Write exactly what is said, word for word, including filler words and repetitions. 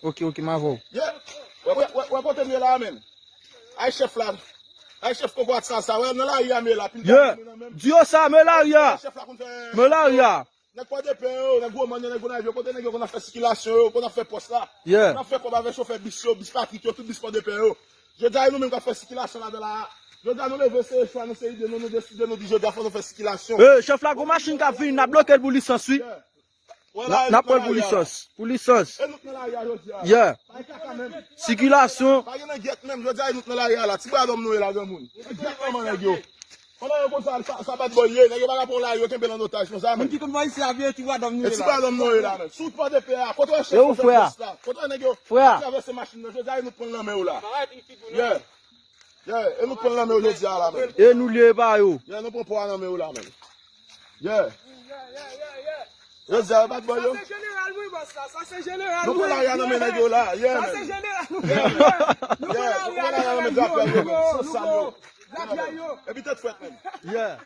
Ok, ok, m avè w. Yeah. Wè, wè, wè, wè kote m ye la, menm. Ay chèf la. Ay chèf konvwa sa, sa. Wè, nan lari a, m ye la. Pil Yeah. Moun nan menm. Di yo sa, men lari a. Chèf la konn fè. Men lari a. Nèg Pòdepè yo, nèg Womàn yo, nèg Gonayiv yo, kote nèg yo konn ap fè sikilasyon yo, konn ap fè pòs la. Yeah. Konn ap fè kòb avè chofè bis yo, bis Patrik yo, tout bis Pòdepè yo. Jodi a, e nou menm k ap fè sikilasyon ladan la. Jodi a, nou leve, se chwa nou, se ide nou, nou deside, nou di jodi a, fò nou fè sikilasyon. Eh, chèf la, gon machin k ap vini, n ap bloke l pou lisans, wi. Yeah. Wè N la, ap- e n ap nou pran l nan pou lari a la. Lisans. Pou lisans. E nou k nan lari a jodi a. Yeah. Pa gen kaka menm. Sikilasyon. Pa gen nan gyèt menm, jodi a, e nou k nan lari a la. Ti bradòm nou ye la, granmoun. Egzakteman, nèg yo. Pandan yo konsa, sa, sa bat bòl ye, nèg yo pa ka pran lari yo, kenbe l an otaj konsa, Moun men. Ki konn voye se avye ti bradòm nou E ye ti la. Bradòm nou ye la, men. Si w t Pòdepè a, kote w chèf E ou, chofè frè? Bòs la? Kote w nèg yo? Frè? Travèse machin nan, jodi a, e nou k pran lanmè yo la. Yeah. Yeah, e nou k pran lanmè yo jodi a la, men. E nou lye pa yo. Yeah, nou pran pwa nan men yo la, men. Yeah. Jodi a, yo bat bòl yo. Sa se jeneral, wi, bòs la. Sa se jeneral, Nou pran lari a nan men nèg yo la, yeah, Sa se men. jeneral, nou Yeah. pran lari a. Nou Yeah, nou pran lari a nan men pran drapyay yo, men. lari a. San sal yo. Drapyay yo. Epi tèt frèt, men. Yeah.